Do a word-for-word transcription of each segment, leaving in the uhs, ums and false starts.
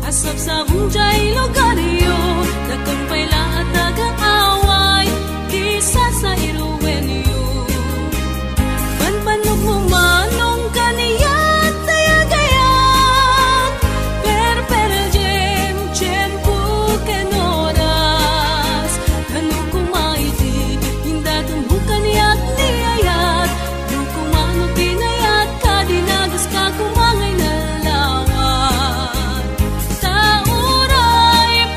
Sabsabong jay lugaryo, dakkel pay la a tagaaway ti sasairuenyo. Panpannog mo manong kaniat, dayagayat, perperdiam tiempo ken oras. Nano koma iti indaton mo kaniat ni ayat, no kumano tinayat ka, dinagas ka koma nga inalawat. Ta uray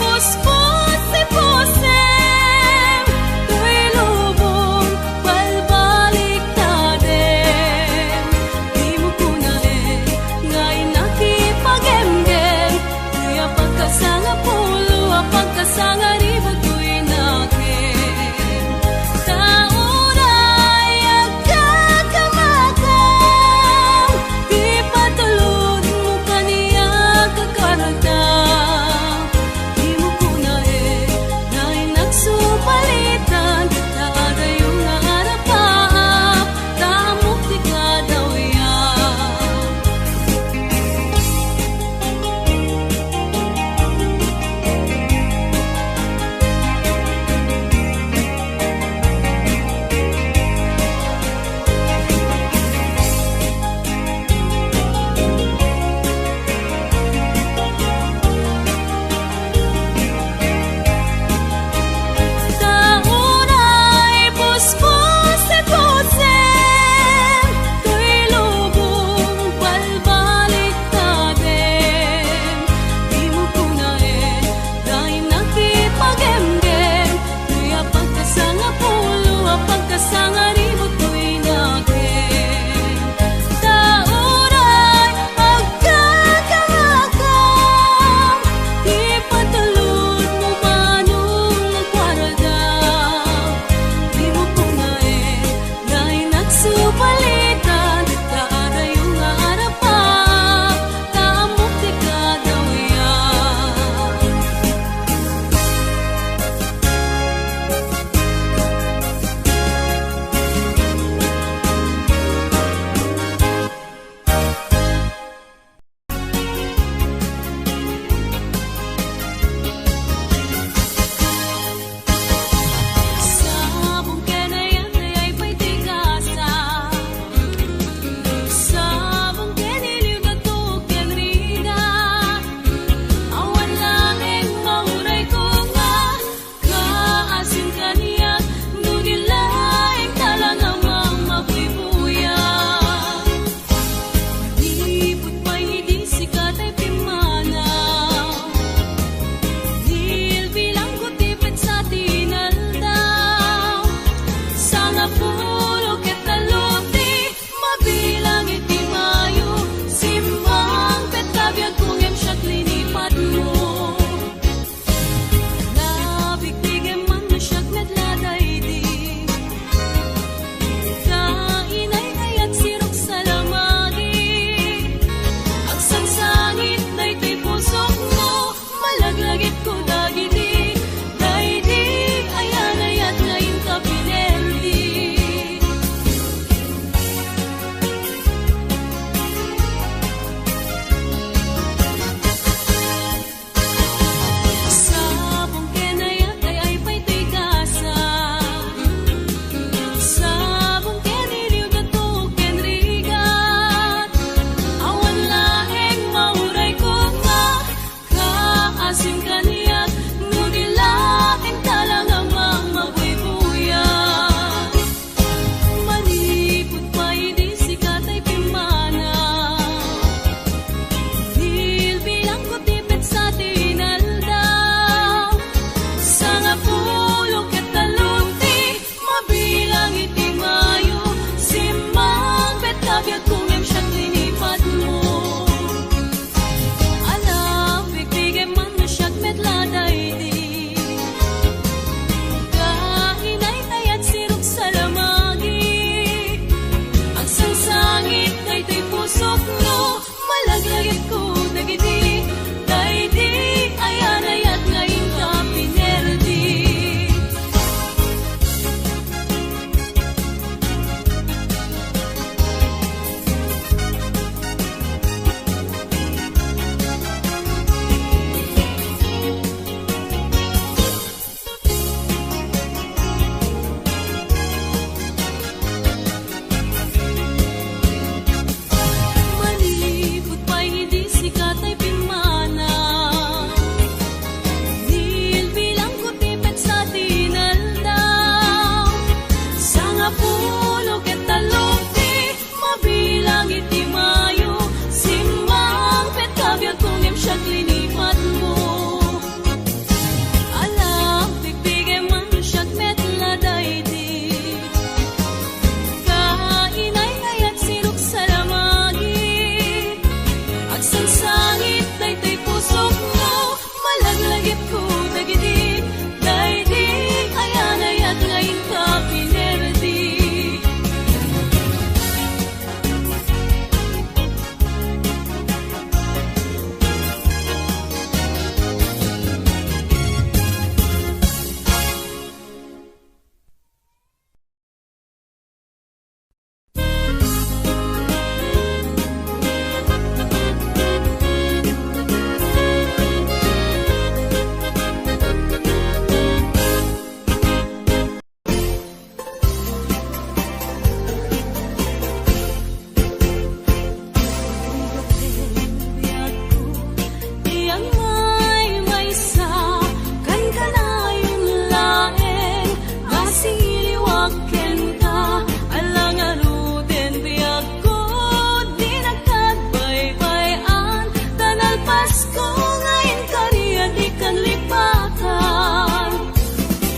Pasko nga inkari a di kalipatan.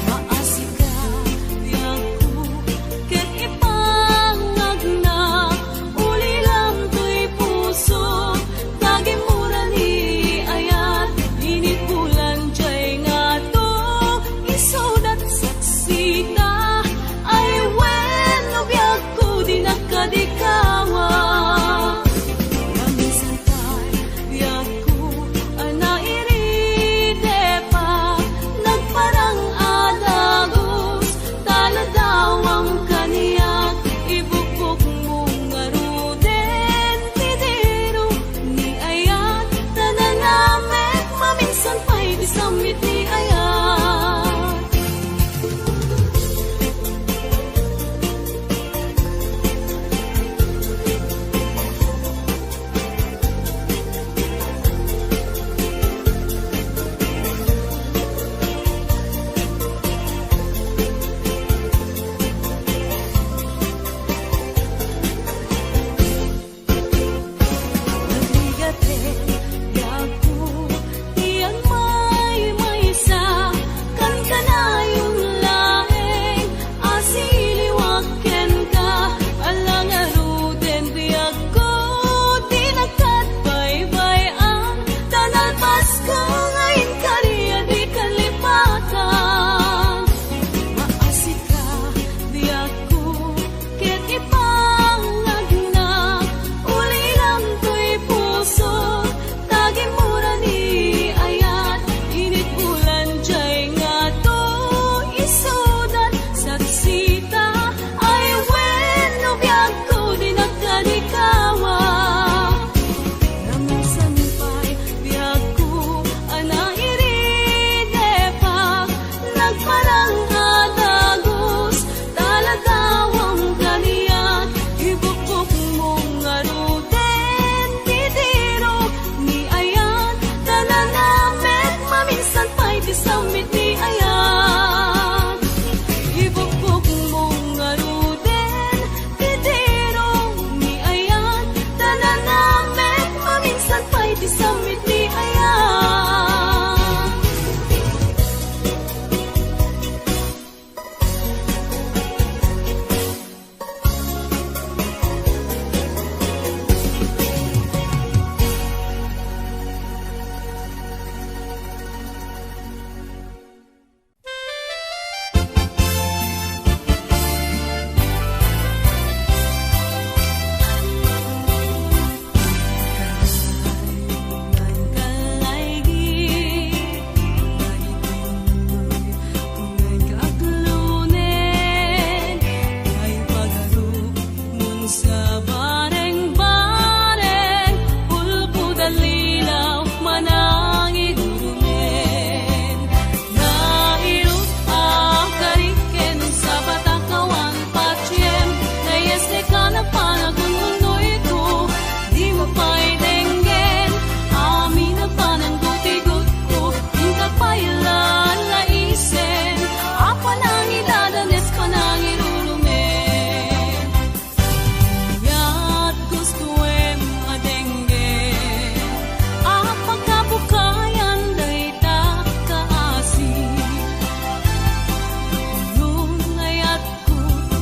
Maasika, biagko, ket ipangagna, ulilam toy puso, ta gimmura ni ayat, init bulan jay ngato, isudat saksita, ay wenno biagko, dinak kadikawa. Namisan pay biagko a nairidepak, nagparang a dagus, ta ladawam kaniak, ibukbokmo ngaruden ti diro ni ayat, ta nanamek maminsan pay ti sammit ni ayat. Nagrigat, biagko, ti agmaymaysa, kankanayon laeng a siliwak kenka, ala ngaruden biagko, dinak kadbaybay-an, ta nalpasko nga inkari a di kalipatan. Maasika, biagko, ket ipangagna, ulilam toy puso, ta gimmura ni ayat, init bulan jay ngato, isudat saksita, ay wenno biagko, dinak kadikawa. Namisan pay biagko a nairidepak, nagparang a dagus, ta ladawam kaniak, ibukbokmo ngaruden ti diro ni ayat, ta nanamek maminsan pay ti sammit ni ayat. Ibukbokmo ngaruden ti diro ni ayat, ta nanamek maminsan pay ti sammit ni ayat. Sa bareng-bareng, ulpod a lilaw, manangirurumen. Nairut a kari ken sapat a kawan patien, nayesnek a napan a gun-unoyko, dimo pay denggen, amin a pananggutgutko, inka pay lalaisen, a panangidadanes, panangirurumen. Ket gustoem a denggen a pagkabukayan dayta kaasi. No ayatko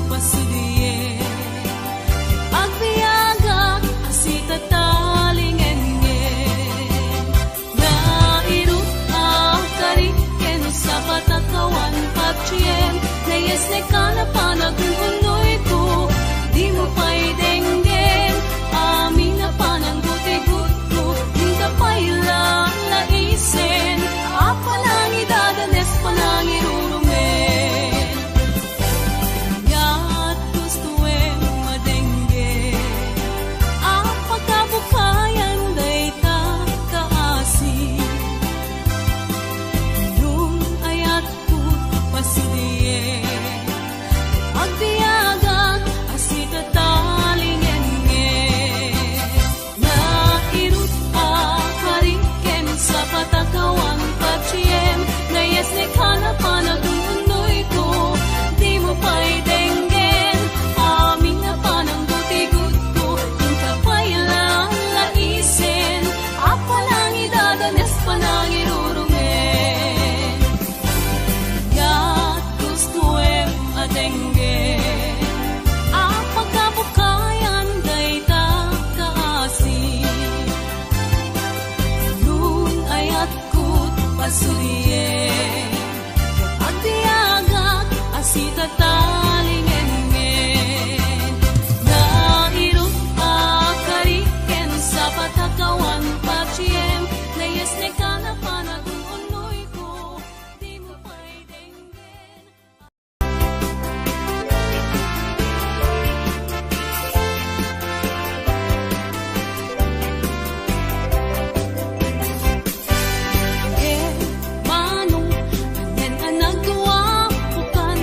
pasidien, agbiagak a sitatalingengen. Nairut a kari ken sapat a kawan patien, nayesnek a napan a gun-unoyko, dimo pay denggen, amin a pananggutgutko, inka pay lalaisen, a panangidadanes, panangirurumen. Ket gustoem a denggen a pagkabukayan dayta kaasi. No ayatko pasidien, Sulien, agbiagak a sitatalingen. Nairup a kari ken sapat a kawan patiem, nayes ne kana panagun-unoyko, di mo pay denggen. Manong, anen a nagduapukan,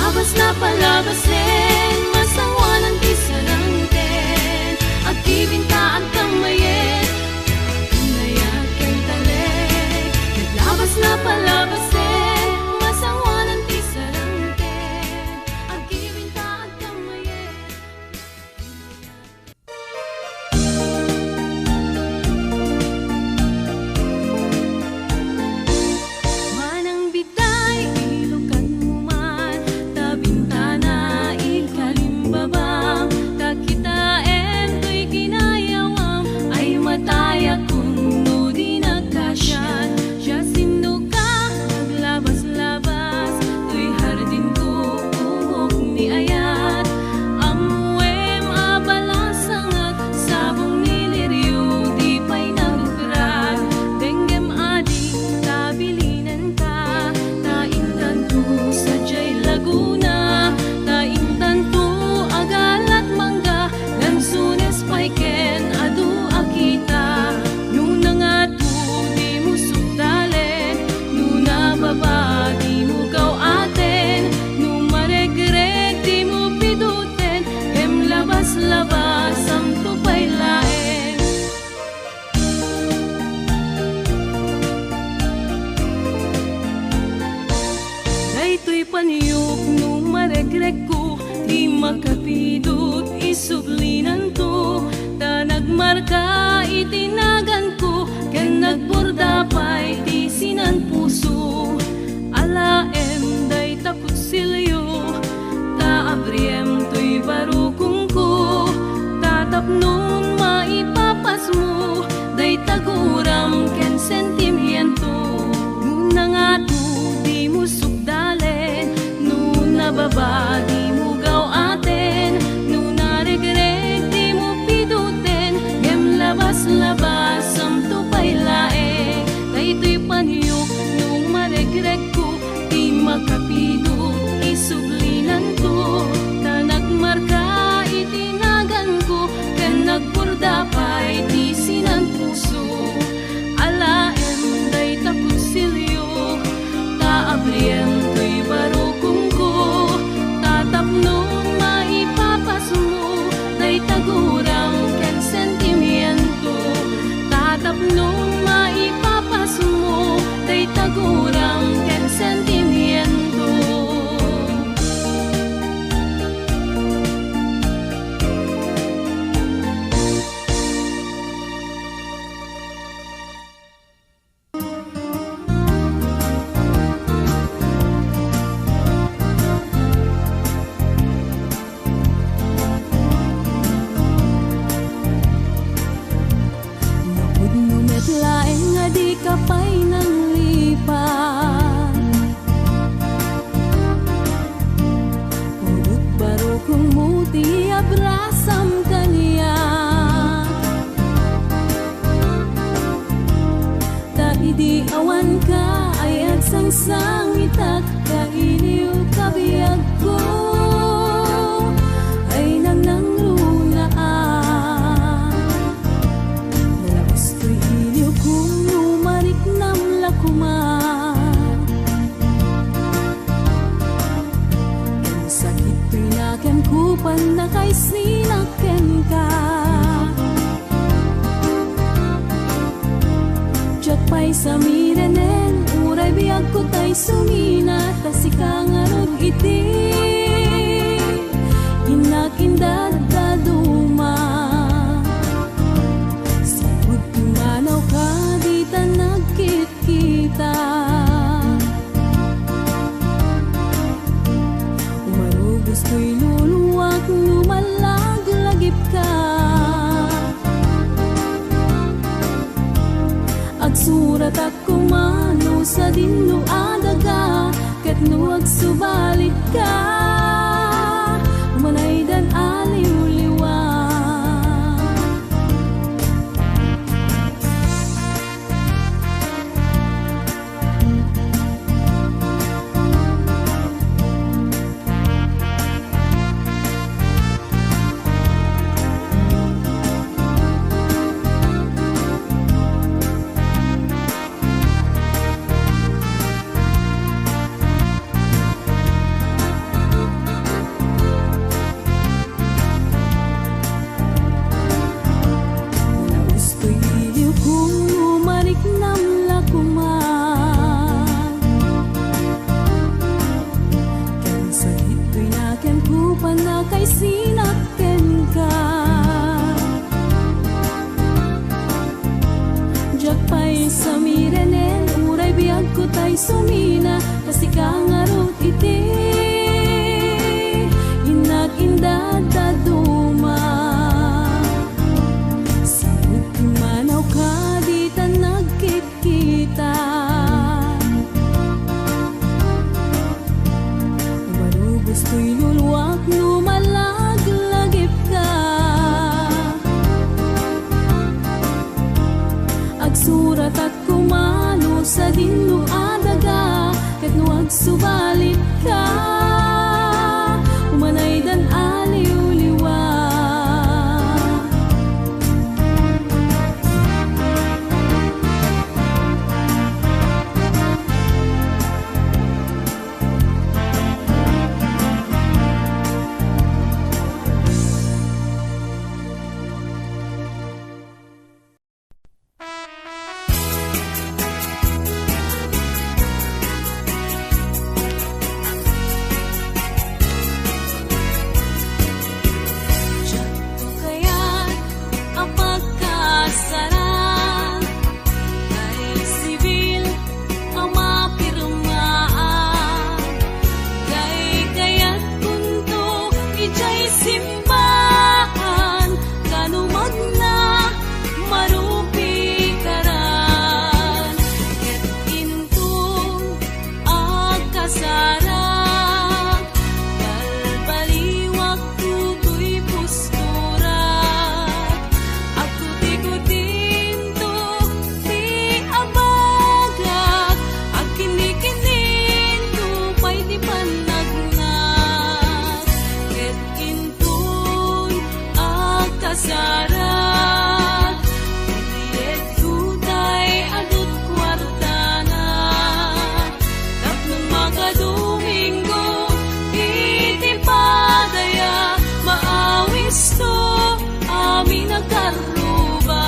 Labas na palabasen, masawanan ti sarangten. Agbibinta agkammayet, inayat ken talek. Naglabas na palabasen, masawanan ti sarangten. Agbibinta agkammayet. Manang bitay, ilukanmo man, ta bintana ikalimbabam, ta kitaem toy kinayawam, ay matay a kun no di nagkasian. Siasinoka naglabas-labas, toy hardinko, umok ni ayat. Ammoem a balasangak, sabong ni lirio, di pay nagukrat. Denggem a di ta bilinenka, ta intanto sadiay Laguna, ta intanto agalat mangga, lansones pay ken adu a kita. No nangato, dimo sukdalen, no nababa, dimo gaw-aten, no maregreg, dimo piduten, ngem labas-labasamto pay laeng. Daytoy paniok no maregregko, ti makapidut isublinanto, ta nagmarka iti naganko, ken nagburda pay ti sinan puso. Alaem dayta kutsilio, ta abriem toy barukongko, ta tapnon maipapasmo dayta guram ken sentimiento. No nangato, dimo sukdalen, no nababa, dimo gaw-aten, no naregreg, dimo piduten, ngem labas-labasamto pay laeng. Daytoy paniok no maregregko, ti makapidut isublinanto, ta nagmarka iti naganko, ken nagburda pay ti sinan puso. Alaem dayta kutsilio, ta abriem toy barukongko, ta tapnon maipapasmo dayta guram ken sentimiento, ta tapnon maipapasmo dayta guram ken sentimiento. Napudno met laeng a dika pay nanglipat. Pudot barukongmo ti abrasam kaniak. Ta idi awanka ay agsangsangitak, kailiw ka biagko ay nangnangrunaak. Nalaus toy iliwko no mariknam la koma. Ken sakit toy nakem ko pannakaisninak kenka. Diak pay samirenen, uray biagko tay sumina, ta sika ngarud iti innak indaddaduma. Sipud pumanaw ka, dita nagkitkita. Umarugos toy luluak no mallaglagipka. Agsuratak koma no sadino a daga, ket no agsubalitka, umanaydan a liwliwa. Nakaisinak kenka. Diak pay samirenen, uray biagko tay sumina, ta sika ngarud iti innak indadduma. Sa immanawka, ditan nagkit- kita. Umarubos toy luluak no malaglagipka. Agsuratak koma no sadino a daga, ket no agsubalitka, umanaydan a liwliwa. Kayat a pagkasarag, tay sibil a mapirmaan, tay kayatkonto idiay simbahan, kanumagna marupikaran, ket inton agkasarag, balbaliwak toy pusturak. Agkutikutinto ti abagak, agkinnikinninto pay ti pannagnak. Ket inton agkasarag, iti yegko tay adut kuartana. Tapno makadomingo iti padaya, maawisto amin a karruba.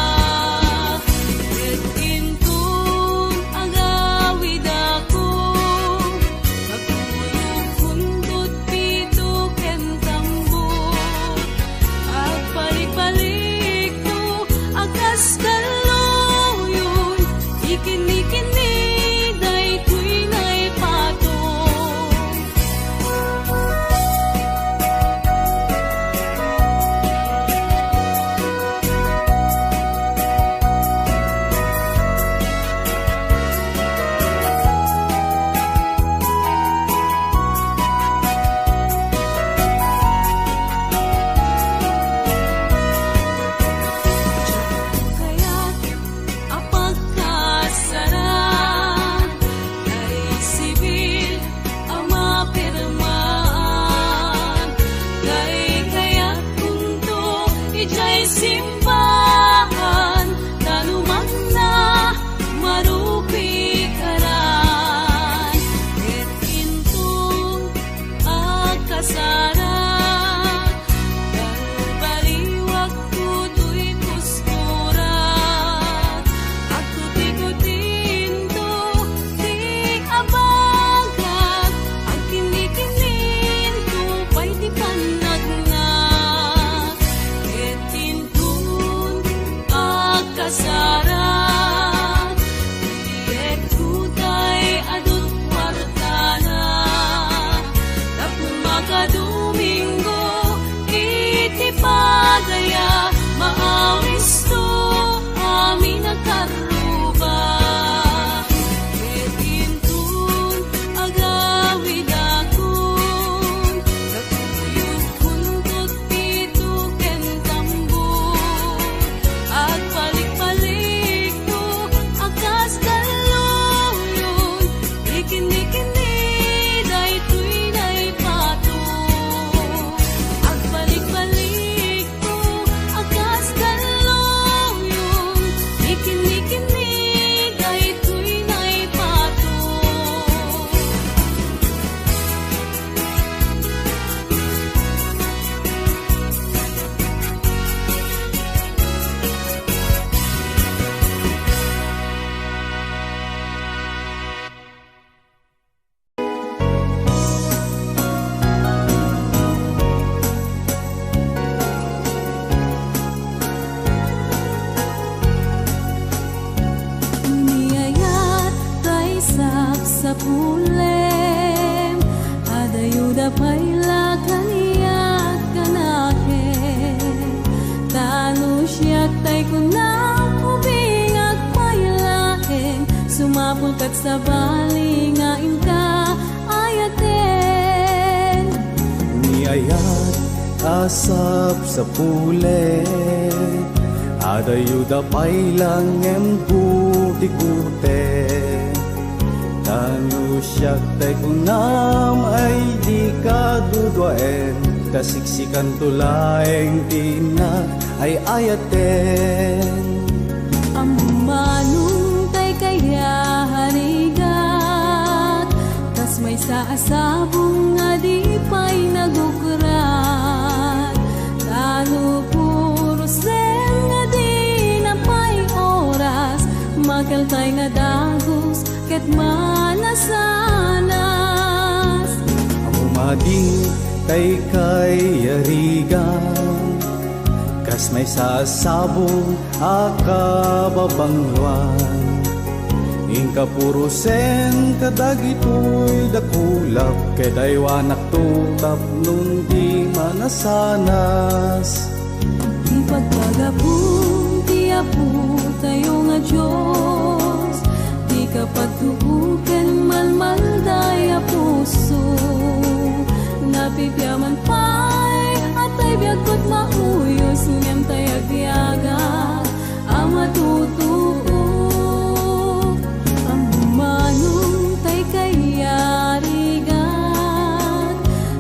Ket inton agawidakon, agkuyogkonto ti pito ken tambor. Agbalikbalikto a kas kalluyon, ikinnikinni daytoy naipato. Kayat a pagkasarag, tay sibil a mapirmaan, tay kayatkonto idiay simbahan, ta no mangna marupikaran, ket inton agkasarag, balbaliwak toy pusturak. Agkutikutinto ti abagak, agkinnikinninto pay ti pannagnak. Ket inton agkasarag, iyegko tay adut kuartana. Tapno makadomingo iti padaya, maawisto amin a karruba. Ket inton agawidakon, agkuyogkonto ti pito ken tambor. Agbalikbalikto a kas kalluyon, ikinnikinni daytoy naipato. Agbalikbalikto a kas kalluyon, Kunam, ubing agpaylaeng, sumapul ket sabali nga inka ayaten. Ni ayat a sapsapulen, adayuda pay la ngem gutigutem. Ta no siak tay kunam ay dika duduaen, ta siksikanto laeng ti innak ay ayaten. Ammanong tay kayarigat, kas maysa a sabong nga di pay nagukrat. Ta no puros dem nga di na pay oras, makeltay nga dagus ket manasanas. Ammo madin tay kayarigat, kas maysa a sabong a kababangloan. Inka purosen kadagitoy dakulak, ket aywanakto tapno di manasanas. Ipagpagapom ti Apotayo nga Dios, dika pagtuoken malmalday a puso. Napipiaman pay a tay biag ket mauyos, ngem tay agbiagak a matutuok. Ammanong tay kayarigat,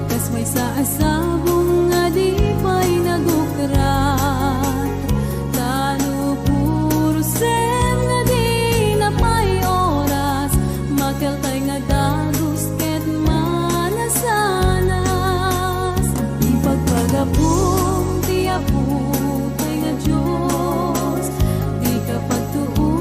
kas maysa a sabong nga di pay nagukrat. Ta no puros dem nga di na pay oras, makeltay nga dagus ket manasanas. Ipagpagapom ti Apotayo nga Dios, dika pagtuoken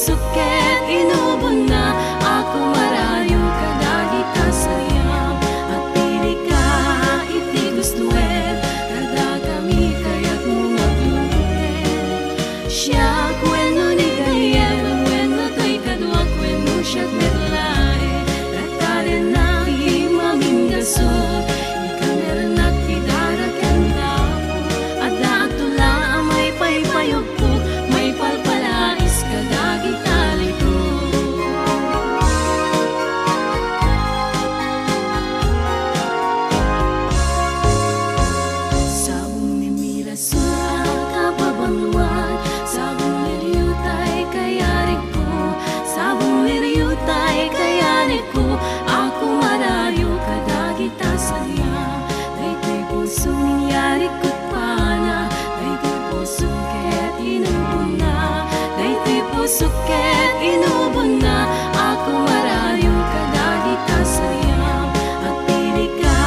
Ket inubonna a kumarayo kadagita sariam, agpirika iti gustoem, kadakami kayatmo nga aglumoen. Siak wenno ni gayyem, wenno toy kaduak, wenno siak met laeng, natarennak ti maminggasut, ikannernak ti dara ken Apo. Adda agtula a maipaypayugpok, maipalpalais kadagita litok. Sabong ni mira sulak a babangloan, sabong ni riota ikayarigko, sabong ni riota ikayarigko, a kumarayo kadagita sariam. Daytoy puso ni yarigko pana, daytoy puso ket inubonna, daytoy puso ket inubonna, a kumarayo kadagita sariam. Agpirika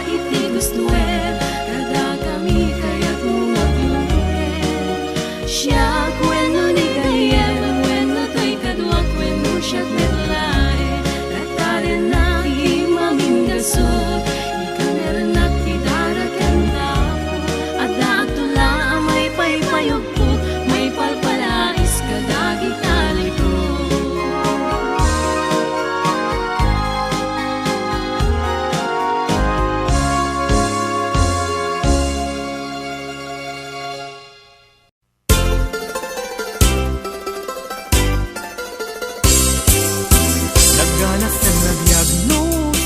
iti gustoem, kadakami kayatmo nga aglumoen. Siak wenno ni gayyem, wenno toy kaduak, wenno siak met laeng, natarennak ti maminggasut, ikannernak ti dara ken Apo. Adda agtula a maipaypayugpok, maipalpalais kadagita litok. Nagganas ken nabiag no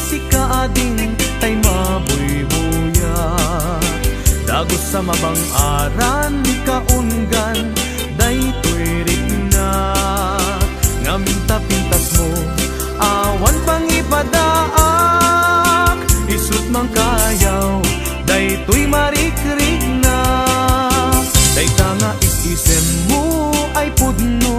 sika ading tay mabuybuya. Dagus a mabang-aran kaunggan daytoy rikna. Ngem ta pintasmo, awan pangipadaak, isut' mangkayaw daytoy marikrikna. Dayta nga is-isemmo ay pudno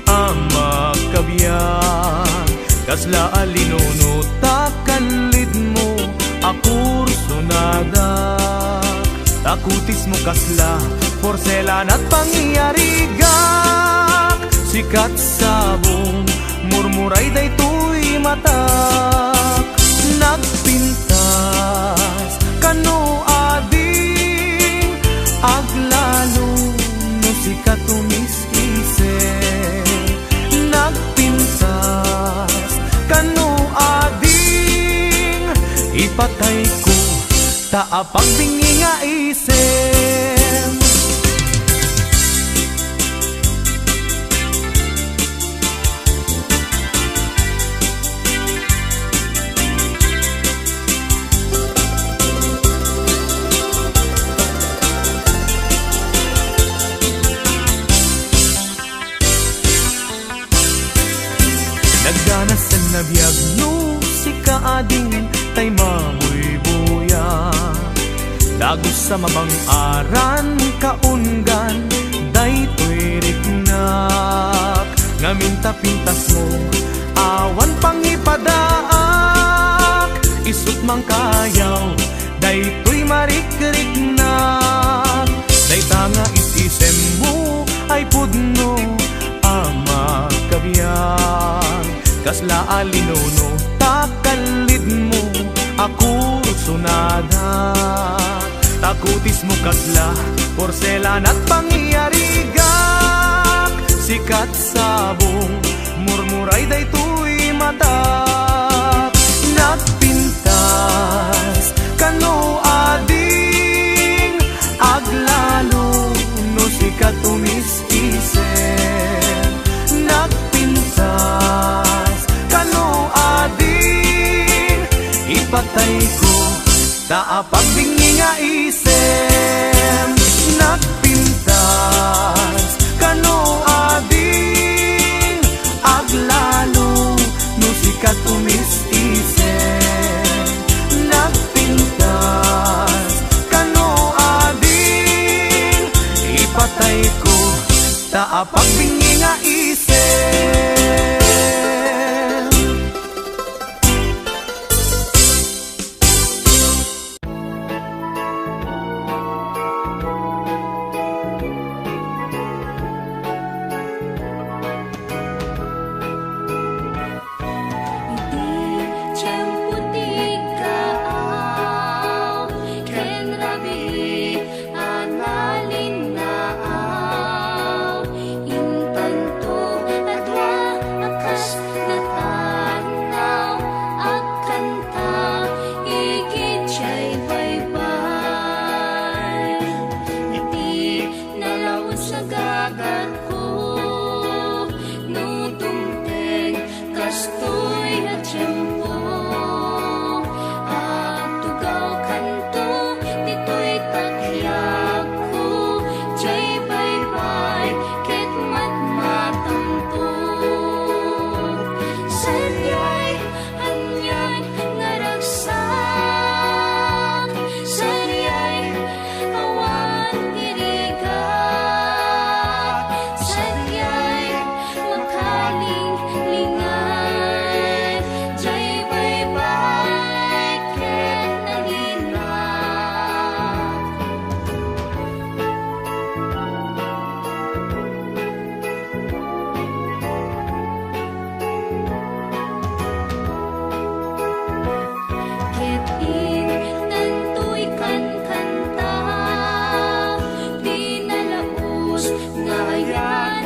a makabiag. Kasla a linuno ta kallidmo a kursonadak. Ta kutismo kasla porselanat pangiyarigak. Sikat sabong murmuray daytoy matak. Nagpintas kano ading aglalo no sika tumis-isem. Nagpintas kano ading ipatayko ta apagbingi nga isem. Nagganas a nabiag no sika ading tay mabuybuya. Dagus a mabang-aran kaunggan daytoy riknak. Ngamin ta pintasmo, awan pangipadaak, isut' mangkayaw daytoy marikrikna. Dayta nga is-isemmo ay pudno a makabiag. Kasla a linuno ta kallidmo a kursonadak. Ta kutismo kasla porselanat pangiyarigak. Sikat sabong murmuray daytoy matak. Nagpintas kano ading aglalo no sika tumis-isem. Nagpintas kano ading ipatayko ta apagbingi nga isem. Nagpintas kano ading aglalo no sika tumis-isem. Nagpintas kano ading ipatayko ta apagbingi nga isem. Ko, no dumteng kastoy a tiempo, agtugakanto ditoy takiagko, diay baybay ket matmatangko. Sadiay anian nga ragsak, sadiay awan ti rigat, sadiay makalinglingan, diay baybay ket nalinak. Ket intantoy kankanta, pinalaus nga ayan,